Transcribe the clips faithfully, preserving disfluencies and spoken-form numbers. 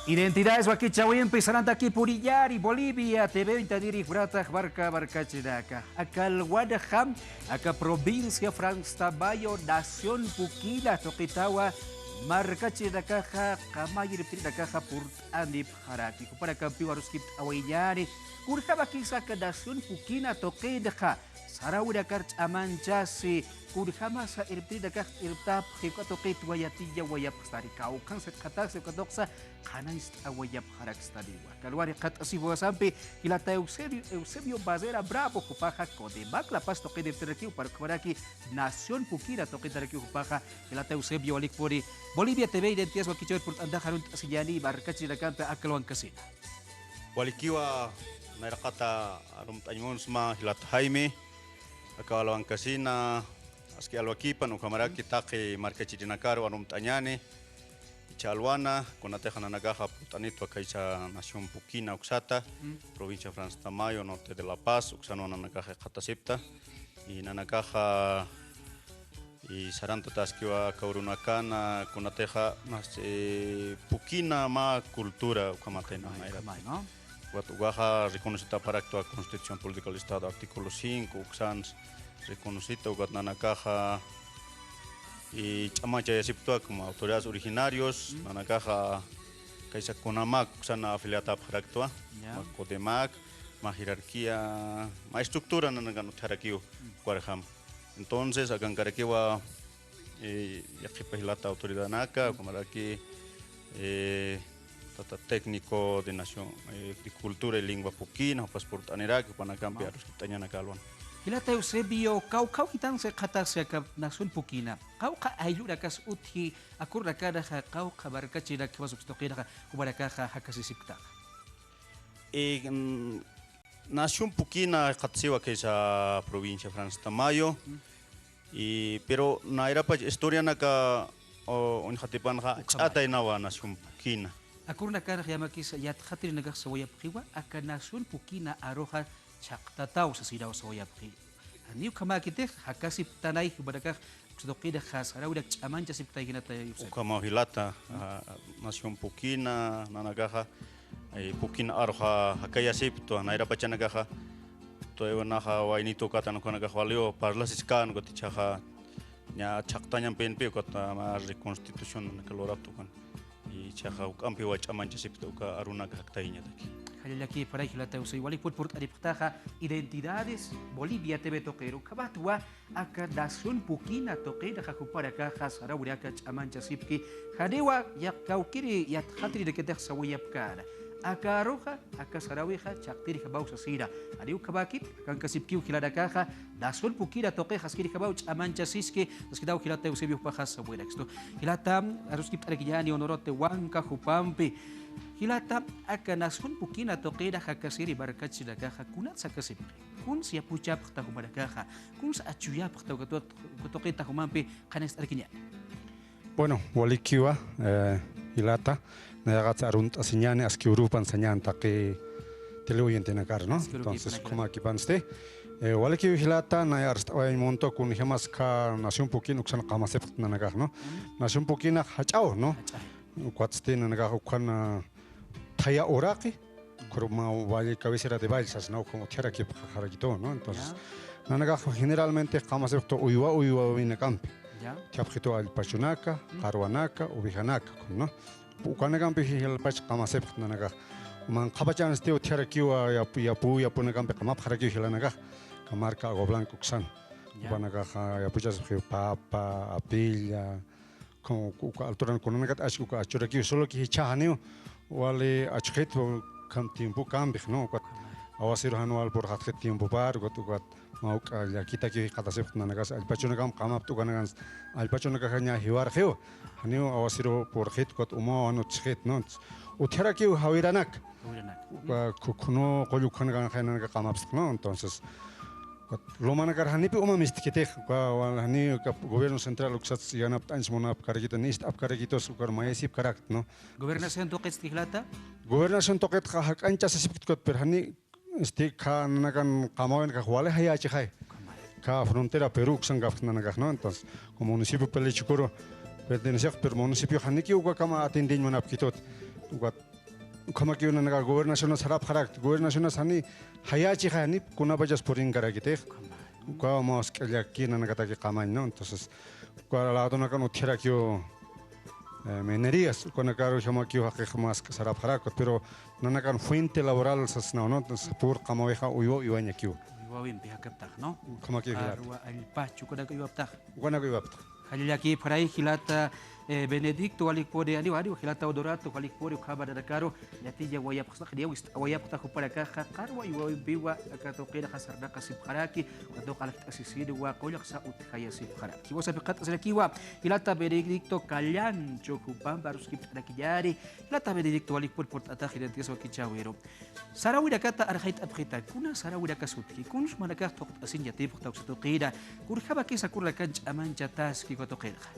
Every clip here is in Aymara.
Identidades wakichäwimpi sarantakiw puriyäni Bolivia T V uñtaniri, juratax marka markachirinaka. Aka alwanxa, aka provincia Franz Tamayo, nación Pukina tuqitawa, markachirinakaxa qamayiriptirinakaxa purt'anipxaraki. Jupanakampiw aruskipt'awayañäni, kunjamakisa aka nación Pukina tuqinxa saräwinakar ch'amanchasi, kunjamasa irptirinakax irptapxi, uka tuqitwa yatiya wayapxstani, kawkhan sirqatasi, uka tuqsa qhanañcht'awayapxarakstaniwa. Aka alwan jikxatasipxwasampi jilata Eusebio, Eusebio Barrera Bravo, jupaxa CODEMAC La Paz tuqin irptarakiw, ukhamaraki nación Pukina tuqitarakiw jupaxa. Jilata Eusebio, walikpuni Bolivia T V Identidades Wakichäwir purt'antax arunt'asiñäni markachirinakampi aka alwankasina. Walikiwa, nayraqata arumt'añ munsma jilata Jaime, aka alwankasina, aski alwakipan, ukhamaraki taqi markachirinakaru arumt'añäni, jichha alwana, kunatixa nanakaxa purt'anitwa khaysa nación Pukina uksata, provincia Franz Tamayo, norte de La Paz, uksanwa nanakaxa jikxatasipta, y nanakaxa y sarantataskiwa aka urunakana, kunatixa, mas, eh, Pukina mä cultura ukhamatayna, ukhama, nayrata, ¿no? Ukat ukaxa reconocitapxaraktwa Constitución Política del Estado, artículo cinco, uksans reconocita, ukat nanakaxa, y ch'amanchayasipktwa como autoridades originarios, nanakaxa khaysa CONAMAC uksan afiliatapxaraktwa, ya, mä CODEMAC, mä jerarquía, mä estructura nanakan utjarakiw, ukarjam. Entonces, akankarakiwa, eh, yaqhipa jilata autoridadanaka, ukhamaraki, eh, tata técnico de nación, eh, de cultura y lengua Pukina, jupas purt'aniraki, jupanakampi aruskipt'añäni aka alwan. Jilata Eusebio, kawkhaw jitan sirqatasi aka nación Pukina, qawqha ayllurakas utji, aka urunakanaxa qawqha markachirinakjamas uks tuqinaxa jumanakaxa jakasisipktaxa. Eh, mm, nación Pukina jikxatasiwa khaysa provincia Franz Tamayo. Y, pero nayrapach historianaka, o, uñjatipanxa, ukhamat, ch'ataynawa nación Pukina. Aka urunakanax yamakisa yatxatirinakax sawayapxiwa, aka nación Pukina aruxa chhaqtataw sasinaw sawayapxi. Janiw ukhamäkitix, jakasipktanay jumanakax uks tuqinaxa saräwinak ch'amanchasipktay jilata Eusebio. Ukhamaw jilata, ah, nación Pukina, nanakaxa, eh, Pukina aruxa jakayasipktwa, nayrapachanakaxa, todavía naxa waynituw katan ukanakax waliw parlasiskän, ukat jichhaxa, ña chhaqtañampinpi, ukat mä reconstitución nanaka lurapkta ukan. Y jichhaxa juk'ampiwa ch'amanchasipkta uka arunaka jaktayañataki. Jallallakïpanay jilata Eusebio, walikpun purt'anipxtaxa Identidades Bolivia T V tuqiru, ukhamatwa aka nación Pukina tuqinxa jupanakaxa saräwinaka ch'amanchasipki, janiwa yaq kawkiri yatxatirinakatix sawayapkäna. Aka aruxa, aka saräwixa chhaqtirjamaw sasina. Janiw ukhamäkit, akankasipkiw jilanakaxa, nación Pukina tuqix askirjamaw ch'amanchasiski, saskiraw jilata Eusebio jupaxa samuwaynakistu. Jilata, aruskipt'arakiñäni Honor Tehuanca jupampi. Jilata, aka nación Pukina tuqinxa jakasiri markachirinakaxa, kunats jakasipxi, kuns yapuchapxta jumanakaxa, kuns achuyapxta uka tu-, uka tuqita jumampi, qhanañcht'arakiñäni. Bueno, walikiwa, eh, jilata, nayaxats arunt'asiñäni, aski urupan sañäni taqi teleoyentenakar, ¿no? Aski urupïpanakar. Entonces, ukhamäkipansti, eh, walikiw jilata, nay arst'awayañ munta, kunjamas aka nación Pukina uksan qamasipxt nanakax, ¿no? Nación Pukina jach'aw, ¿no? Jach'aw. Ukatsti nanakax ukan, ah, thaya uraqi, ukhur mä valle, cabecera de valle sasna, ukham utjarakipxarakitu, ¿no? Entonces, nanakax generalmente qamasipxtu uywa uywawinakampi. Ya. Utjapxitu allpachunaka, qarwanaka, ovejanaka, ¿no? Ukanakampi jilpach qamasipxt nanakax. Manqhapachansti utjarakiwa yapu, yapu, yapunakampi qamapxarakiw jilanakax. Aka marka Agua Blanca uksan. Ya. Jupanakaxa yapuchasipxiw papa, apilla, como uka alturan kunanakat achka uka achurakiw, solo que jichha janiw wali achxit, ukham tiempokampix, ¿no? Ukat awasiru jan wal purxatxit tiempopar, ukat, ukat mawk'a llakitakiw jikxatasipxt nanakas, allpachunakamp qamapta ukanakansa, allpachunakaxa ña jiwarxiw, janiw awasiru purxit, ukat umaw jan utjxit, ¿no? Utjarakiw jawiranak. Jawiranak. Uka khu-, khunu qullu ukhanakanxa nanaka qamapsxt, ¿no? Entonces, ukat lomanakar janipï uma mistkitix, uka wal janiw uka gobierno central uksats yanapt'añs munapkarakitu, nist'apkarakitus, ukar mayasipkarakt, ¿no? Gobernación tuqitsti jilata? Gobernación tuqitxa jak'añchasisipkta ukat, pero jani, este, aka nanakan qamawinakax wali jayächixay. Aka frontera Perú uksan kapkt nanakax, ¿no? Entonces, como municipio Pelechucoro pertenecix, pero municipio janikiw ukakama atiendeñ munapkitut. Ukat Ukhamakiw nanaka gobernacionas sarapxarakta, gobernacionas jani jayächixa, jani kunapachas purinkarakitix. Ukawa mä usk'illaki nanakataki qamañ, ¿no? Entonces, uka ladonakan utjarakiw, eh, minerías, ukanakaru jamakiw jaqix mask sarapxarakta, pero nanakan fuente laboral sasnaw, ¿no? Entonces, pur qamawixa uywa uywañakiw. Uywawimpi jakaptax, ¿no? Ukhamakiw jilat. Arwa allpachu ukanaka uywaptax. Ukanaka uywaptax. Jallallakipxaray jilata, eh, Benedicto, walikpuri, janiw, janiw, jilata Odorato, walikpuri, ukhama nanakaru, yatiya wayapxsnaqniya wist'awayapxta jupanakaxa, qarwa uywawimpiwa, aka tuqinxa sarnaqasipxaraki, uka tuqi aljt'asisinwa, qullqsa utjayasipxaraki. Jiwasap jikxatasirakiwa, jilata Benedicto Callancho, jupampi aruskipt'arakiñäni, jilata Benedicto, walikpuri purt'atax, jilantikas wakichäwiru. Saräwinakata arxayt'apxita, kuna saräwinakas utji, kuns jumanakax thuqt'asiñ yatipxta uksa tuqina, kunjamakisa kunakan ch'amanchataski uka tuqinxa.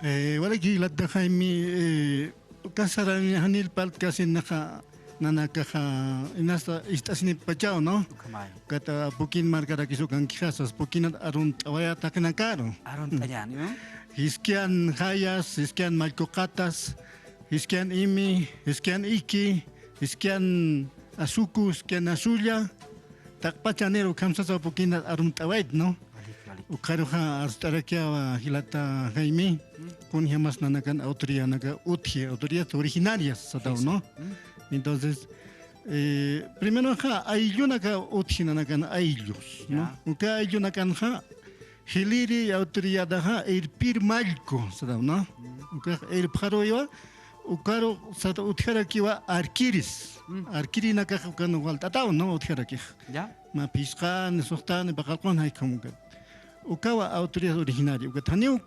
Eh, waliki jilata Jaime, eh, uka saräwin janir parlt'kasinxa nanakaxa inasta ist'asinippachaw, ¿no? Ukhamay. Ukat pukin markarakis ukankixa, sas pukinat arunt'awayä taqinakaru. Arunt'añäni, ¿no? Jisk'iyan jayas, jisk'iyan mallkuqatas, jisk'iyan imi, jisk'iyan iki, jisk'iyan asuku, jisk'iyan asulla, taqpachanir ukham sasa pukinat arunt'awayt, ¿no? Walik, walik. Ukharuxa arst'arakiwa jilata Jaime, Mm. kunjamas nanakan autoridadnaka utji, autoridades originarias sataw, Eso. ¿No? Mm. Entonces, eh, primeroxa ayllunaka utji nanakan ayllus, ¿no? Ya. Uka ayllunakanxa jiliri autoridadaxa irpir mallku sataw, ¿no? Mm. Ukax irpxaruwiwa, ukaru sata utjarakiwa arkiris. Mm. Arkirinakax ukan walt'ataw, ¿no? Utjarakix. Ya. Mä phisqani, suxtani, paqallqun jaykhum ukat. Ukawa autoridad originaria. Ukat janiw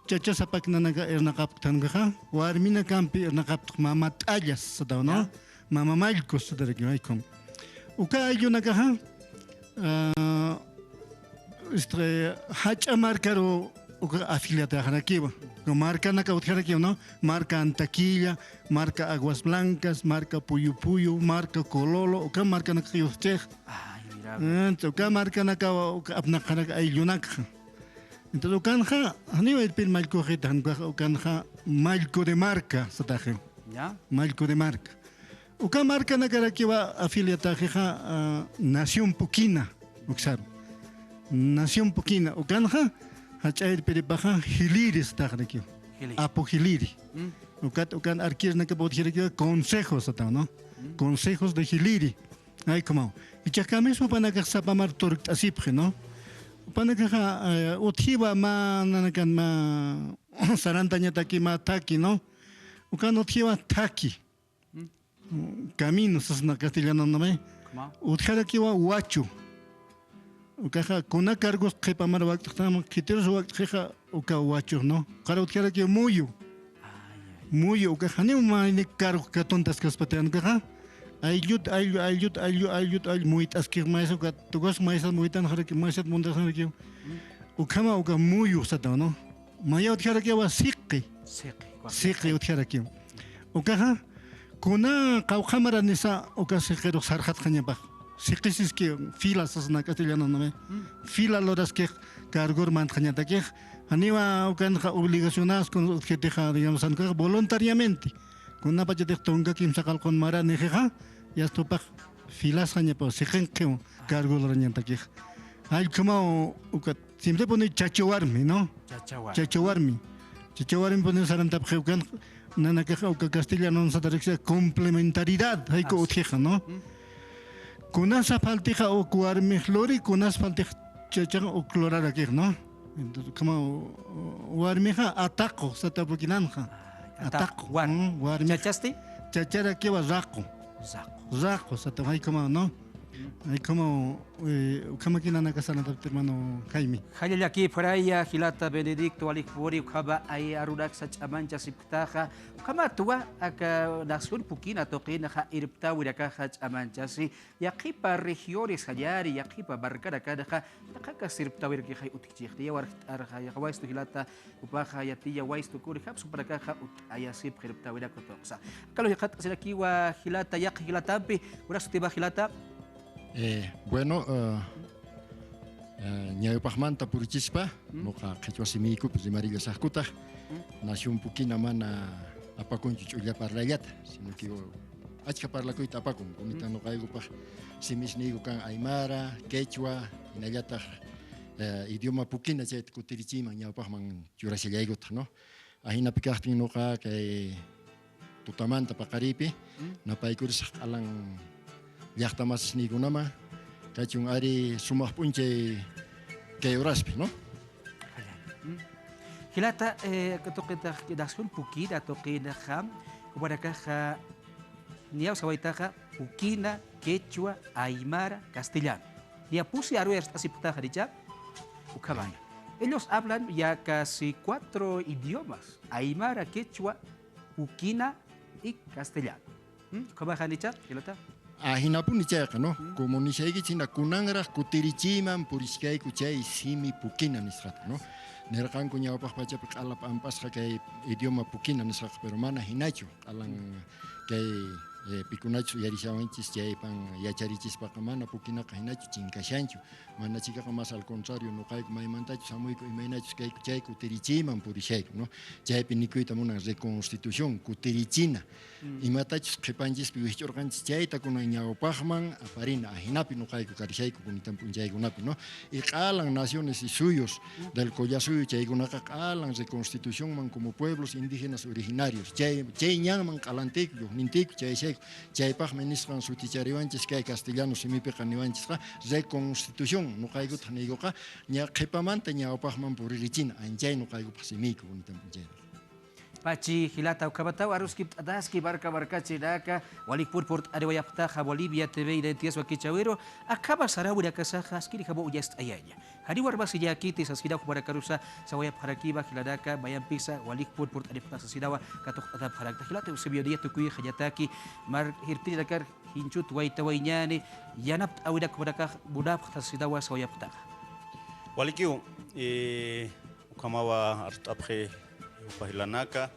chachasapak nanaka irnaqapktankaxa, warminakampi irnaqaptx mama t'allas sataw, ¿no? Ya. Mama mallkus sataraki jaykhum. Uka ayllunakaxa, ah, este, jach'a markaru uka afiliataxarakiwa. Uka markanaka utjarakiwa, ¿no? Marka Antaquilla, marka Aguas Blancas, marka Puyu Puyu, marka Cololo, uka markanakax utjchix. Ay, mira. Entonces, uka markanakawa uka apnaqxarak ayllunakxa. Entonces, ukanxa, janiw irpir mallkuxita, jan ukax, ukanxa mallku de marca sataxi. Ya. Mallku de marca. Uka markanakarakiwa afiliataxixa, ah, Nación Pukina, uksaru. Nación Pukina, ukanxa, jach'a irpiripaxa, jiliri sataxarakiwa. Jiliri. Apu jiliri. Mm. Ukat, ukan arkirinakapa utjarakiwa consejo sataw, ¿no? Mm. Consejos de jiliri. Jaykhum. Jichhax kamispa jupanakax sapamar turkt'asipxi, ¿no? Jupanakaxa, eh, utjiwa mä nanakan mä sarantañataki mä thaki, ¿no? Ukan utjiwa thaki. Mm. Camino sasna castellananamay. Ukhama. Utjarakiwa wachu. Ukaxa kuna cargos qhipamar wakt'xtam, khitirus wakt'xixa uka wachu, ¿no? Ukaru utjarakiwa muyu. Ay, ay. Muyu, ukaxa janiw mayni cargo katuntaskaspatiyan ukaxa. Ayllut, ayllu, ayllut, ayllu, ayllut, ayllu, muyt'askix maysa, uka tukus maysat muytanxaraki, maysat muntaxaraki. Mm. Ukhama uka muyu sataw, ¿no? Maya utjarakiwa siqi. Siqi, siqi utjarakiwa. Ukaxa, kuna qawqha maranisa uka siqirux sarxatxañapax. Siqisiski fila sasna castellananamay. Mm. Fila luraskix cargor mantxañatakix. Janiwa ukanxa obligacionadas kun utjitixa, digamos, jan ukax voluntariamente. Kunapachatix tunka kimsa qallqun maranixixa, yasta jupax filasxañapaw siqinqiw cargo lurañatakix. Jaykhum ukat Siemprepuni chacha warmi, ¿no? Chacha warmi. Chacha warmi. Chacha warmipuni sarantapxi ukan, nanakax uka castellanun satariksa complementariedad, jayku utjixa, ¿no? Mm. Kunasa faltixa uk warmix luri, kunasa faltix chachax uk lurarakix, ¿no? Entonces, ukhama, u-, u-, warmixa ataqu, satapukinanxa. Ay, ataqu. Ataqu. War-, mm, warmi. ¿Chachasti? Chacharakiwa raqu. Raqu. Raqu, sata, jaykhum, ¿no? Jaykhum, eh, ukhamaki nanaka sarantapxi, hermano Jaime. Jallallakipxaraya, jilata Benedicto, walikpuri, ukhama ay arunaksa ch'amanchasipktaxa, ukhamatwa aka Nación Pukina tuqinxa irptäwinakaxa ch'amanchasi, yaqhipa regiones jallari, yaqhipa markanakanxa, taqi aka irptäwinakixay utjchixta, yaqhiparux, yaqhiparux jilata, jupaxa yatiya wayistu kunjams jupanakaxa utt'ayasipxi irptäwinak tuqsa. Akalu jikxatasirakiwa jilata, yaqha jilatampi, unas utjima jilata. Eh, bueno, eh, eh, ña jupaxmanta purichispa, Mm. nuqa qhichwa simiykupi rimarilla saqkutax, Mm. Nación Pukina mana apakunchu ch'ulla parlallata, sino que achkha parlakuyta apakun, kunita nuqaykupax simisniyku kan aymara, quechua, hinallatax, eh, idioma pukina chayta kutirichiyman ñawpaqman churashallaykutaq, ¿no? Ajinapi kaqtin nuqa kay tutamanta paqariypi, napaykurisaq q'alan llaqtamasisniykunama, kachun ari sumaq p'unchay kay horaspi, ¿no? Jilata, eh, aka tuqitax nación pukina tuqinaxa, jupanakaxa, niyaw sawaytaxa, pukina, quechua, aymara, castellano. Niya pusi aruy arst'asipxtaxa, ¿janicha? Ukhamaya. Ellos hablan ya casi cuatro idiomas, aymara, quechua, pukina y castellano. ¿Mm? ¿Ukhamaxa, ¿janicha, jilata? Ajinapuni chayqa, ¿no? Como nishaykichina, kunanraq kutirichiyman puriskayku chay simi pukina nisqata, ¿no? Nirqanku ñawpaq pachapi q'ala p'amp'asqa kay idioma pukina nisqaqa, pero mana jinachu. Q'alan kay, eh, pikunachus uyarishawanchis chaypan yacharichispaqa mana pukinaqa jinachu chinkashanchu. Mana chikaqa, más al contrario, nuqayku maymantachus jamuyku imaynachus kayku chay kutirichiyman purishayku, ¿no? Chaypi nikuyta munan reconstitución, kutirichina. Imatachus qhipanchispi wijch'urqanchis chayta kunan ñawpaqman aparina, ajinapi nuqayku karishayku kunitan p'unchaykunapi, ¿no? Y q'alan naciones y suyos del Collasuyo chaykunaqa q'alan reconstitucionman como pueblos indígenas originarios. Chay, chay ñanman q'alantiyku, llujnintiyku chayashayku. Chaypaqmi nisqan sutichariwanchis kay castellano simipiqa niwanchisqa reconstitución, nuqaykutaq niykuqa ña qhipamanta ñawpaqman puririchina, anchay nuqaykupax simiyku kunitan p'unchaynaqa. Pachi jilata, ukhamataw aruskipt'ataski marka markachirinaka, walikpun purt'aniwayapxtaxa Bolivia T V Identidades wakichäwiru, akhama saräwinakasaxa askirjamaw uñast'ayaña. Janiw armasiñäkiti sasinaw jumanakarusa sawayapxarakiwa jilanaka, mayampisa walikpun purt'anipxta sasinawa katuqt'atapxarakta. Jilata Eusebio Díaz, tukuyxañataki mar irptirinakar jinchhut waytawayñäni, yanapt'äwinak jumanakax munapxta sasinawa sawayapxtaxa. Walikiw, eh, ukhamawa arst'apxi jupa jilanaka,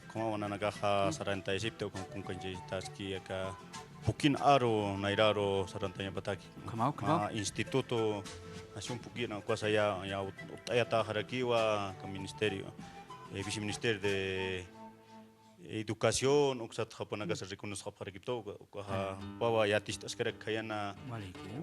ukhamawa nanakaxa sarantaysipta, ukham kunkanchaytaski aka pukin aru, nayraru sarantañapataki. Ukhamaw, ukhamaw. Ma Instituto Nación Pukina, uka saya, ya ut-, utt'ayataxarakiwa, aka ministerio, eh, viceministerio de Educación, uksat jupanakasa reconocesqapxarakipta, uka, ukaxa, ukawa yaticht'askarak khayana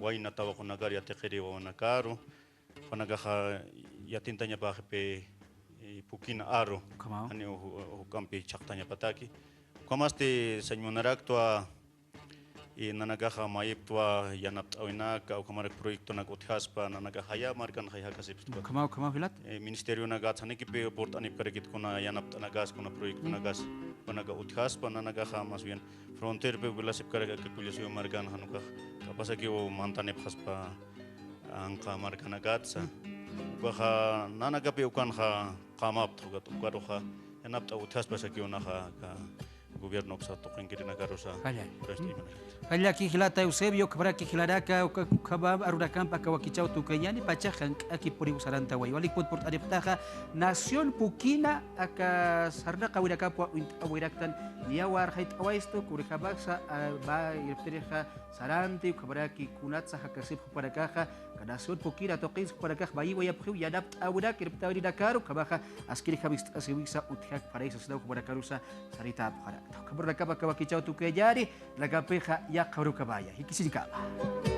wayna tawaqunakar yatiqiri wawanakaru. Jupanakaxa yatintañapaxipï, eh, pukin aru. Ukhamaw. Jani ju-, juk'ampi chhaqtañapataki. Ukhamasti sañ munaraktwa, eh, nanakaxa mayiptwa yanapt'äwinaka, ukhamarak proyectonak utjaspa, nanakaxa jaya markanxa jakasipxta. Ukhamaw, ukhamaw jilat. Eh, ministerionakat janikipï purt'anipkarakit kuna yanapt'anakas, kuna proyectonakas, kunaka utjaspa, nanakaxa más bien fronterpi wilasipkarak aka Collasuyo markan, jan ukax q'apasakiw mantanipxaspa anqa markanakatsa. Ukaxa nanakapï ukanxa qamapta, ukat ukaruxa yanapt'aw utjaspa sakiw naxa aka gobierno uksa tuqinkirinakarusa. Jallaki. Jallaki jilata Eusebio, ukhamaraki jilanaka, uka, ukhama arunakamp aka wakichäw tukuyañäni, pachax jank'akipuniw sarantaway. Walikpun purt'anipxtaxa Nación Pukina, aka sarnaqäwinakapwa uñt'awiraktan, niyaw arxayt'awaystu, kunjamaxa, a, mä irptirixa saranti, ukhamaraki kunatsa jakasipxi jupanakaxa, aka Nación Pukina tuqinsa jupanakax mayiwayapxiw yanapt'äwinak irpt'äwirinakaru, ukhamaxa askirjam ist'asiwisa utjakpxaraysa sasinaw jumanakarusa saritäpxarakta. Ukhamarunakap aka wakichäw tukuyañäni, nanakapixa yaqha urukhamaya. Jikisiñkama.